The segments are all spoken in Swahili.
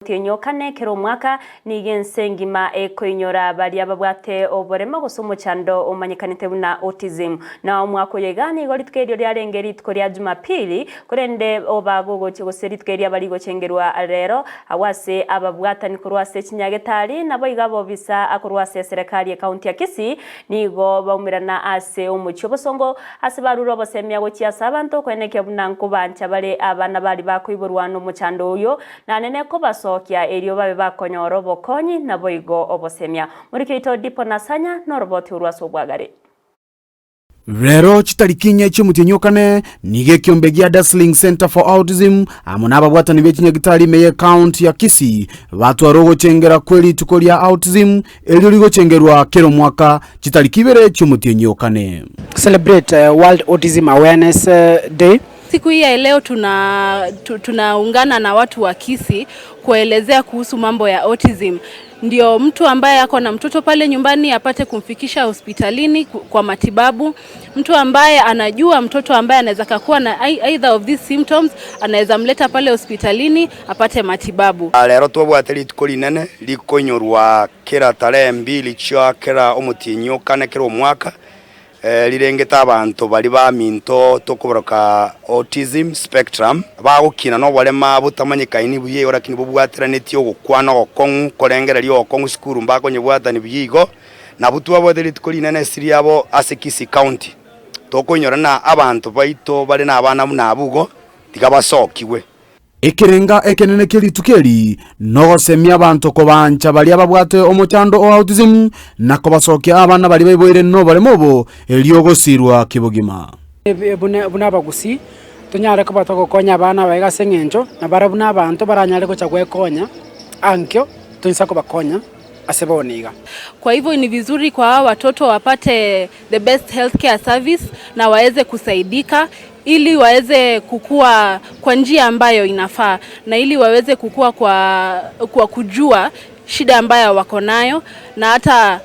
Omotienyi o kane kera omwaka nigo ense engima ekoinyora baria babwate oborema gose omochando omanyekanete buna autism. Na omwaka oyo iga nigo rituko erio riarenge rituko ria Jumapili, korende oba gogochia gose rituko erio aba rigochengerwa rero agwo ase ababwatani korwa ase chinyagetari naboigo abobisa korwa ase eserekari ekaunti ya Kisii nigo baumerana ase omochie obosongo ase barure obosemia gochia ase abanto koenekia buna nkobancha bare abana baria bakoiborwa nomochando oyo Nane nekobasokia erio babe bakonyora obokonyi naboigo obosemia. Morike oito Dipo Nasanya noroboti orwo ase obwagare. Rero chitariki inye chi'omotienyi o kane, nigo ekiombe gia Dazzling Centre for Autism amo nababwatani be chinyagitari ime y'ecounty ya Kisii batware ogochengera kwe rituko ria Autism erio rigochengerwa kera omwaka chitariki ibere chi'omotienyi o kane. Celebrate World Autism Awareness Day. Siku hii ya leo tunaungana na watu wa Kisii kuelezea kuhusu mambo ya autism. Ndio mtu ambaye ako na mtoto pale nyumbani apate kumfikisha hospitalini kwa matibabu. Mtu ambaye anajua mtoto ambaye anaweza kuwa na either of these symptoms anaweza mleta pale hospitalini apate matibabu. Rero twabwate rituko rinene rikonyorwa kera tarehe mbili chia kera omotienyi o kane kera omwaka rirengete abanto bari baminto tokoboroka autism spectrum bagokina noborema botamanyekaini buya igo lakini bobwateranetie ogokwana ogokong'u korengereria ogokong'u sukuru mbakonyebwatani buya igo nabo twabwate rituko rinene ase riabo ase Kisii County tokoinyora na abanto baito bare na abana buna abwo igo tiga basokigwe. Ekerenga ekenene kie rituko eri nogosemia abanto kobancha baria babwate omochando o autism na kobasokia abana baria baiboire noboremo obo erio gosirwa kebogima. Buna abagusii tonyare koba togokonya abana aba iga ase eng'encho nabarabwo na abanto baranyare gocha gwekonya ankio toinsa kobakonya ase bono iga. Kwa hivyo ni vizuri kwa hawa watoto wapate the best healthcare service na waweze kusaidika ili waweze kukua kwa njia ambayo inafaa na ili waweze kukua kwa kujua shida ambayo wako nayo na hata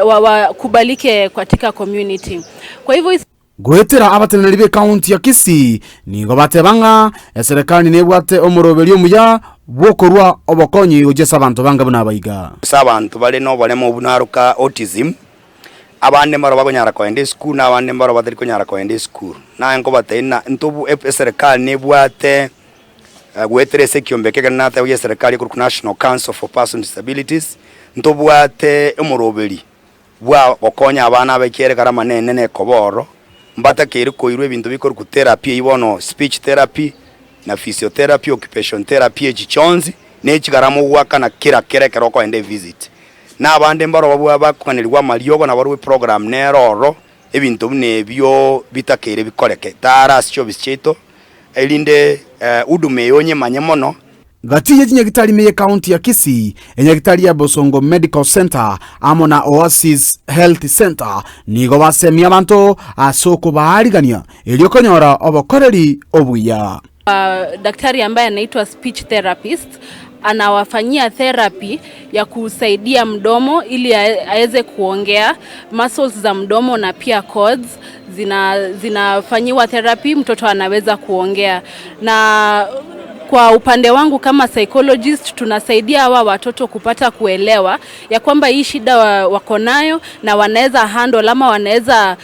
wakubalike katika community. Kwa hivyo Goetera abateneneri b'ecounty ya Kisii nigo bateba ng'a eserekari nebwate omoroberio omuya bw'okorua obokonyi gochia ase abanto banga buna abaiga. Ase abanto bare noboremo obwo naroka autism, abande mbaro bakonyara kogenda esukuru na abande mbaro batari konyara kogenda esukuru. Naye nkobatebia ng'a ntobu eserekari nebwate goetera ase ekiombe eke ekero nateba gia eserekari ekorokwa National Council for Persons with Disabilities, ntobwate omoroberi bwa gokonya abana aba ekiagera ekarama nenene ekoba oro, mbatakeire koirwa ebinto bikorokwa therapy eywo bono speech therapy na physiotherapy, occupation therapy echi chionsi ne echigarama ogoakana kera kera ekero okoenda evisit. Na abande mbaro babwa bakoganerigwa amariogo nabarobwo eprogram nere oro, ebinto buna ebio bitakeire bikoreke tara ase chiofisi chiaito erinde huduma eye onyemanye mono. Gati ye chinyagitari ime y'ecounty ya Kisii, enyagitari ya Bosongo Medical Centre amo na Oasis Health Centre nigo basemia abanto ase okobaarigania erio konyora obokoreri obuya. Daktari ambaye anaitwa speech therapist anawafanyia therapy ya kusaidia mdomo ili aweze kuongea, muscles za mdomo na pia cords zinafanyiwa therapy, mtoto anaweza kuongea. Na kwa upande wangu kama psychologist tunasaidia hawa watoto kupata kuelewa ya kwamba hii shida wako nayo na wanaweza handle ama wanaweza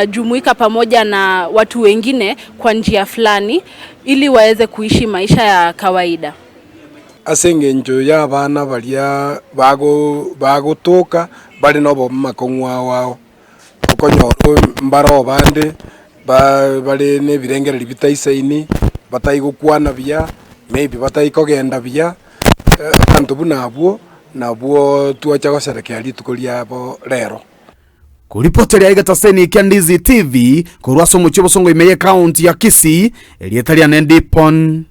jumuika pamoja na watu wengine kwa njia fulani ili waweze kuishi maisha ya kawaida. Ase eng'encho y'abana baria bagotoka bare nobomo makong'u ao ao, okonyora mbare abande bare na ebirengererio bitaisaini, batai gokwana buya, maybe batai kogenda buya, abanto buna abwo, nabwo twacha gosherekea rituko riabo rero. Koripoteria egetaseni kia Ndizi TV korwa ase omochie obosongo ime y'ecounty ya Kisii, erieta riane Dipon.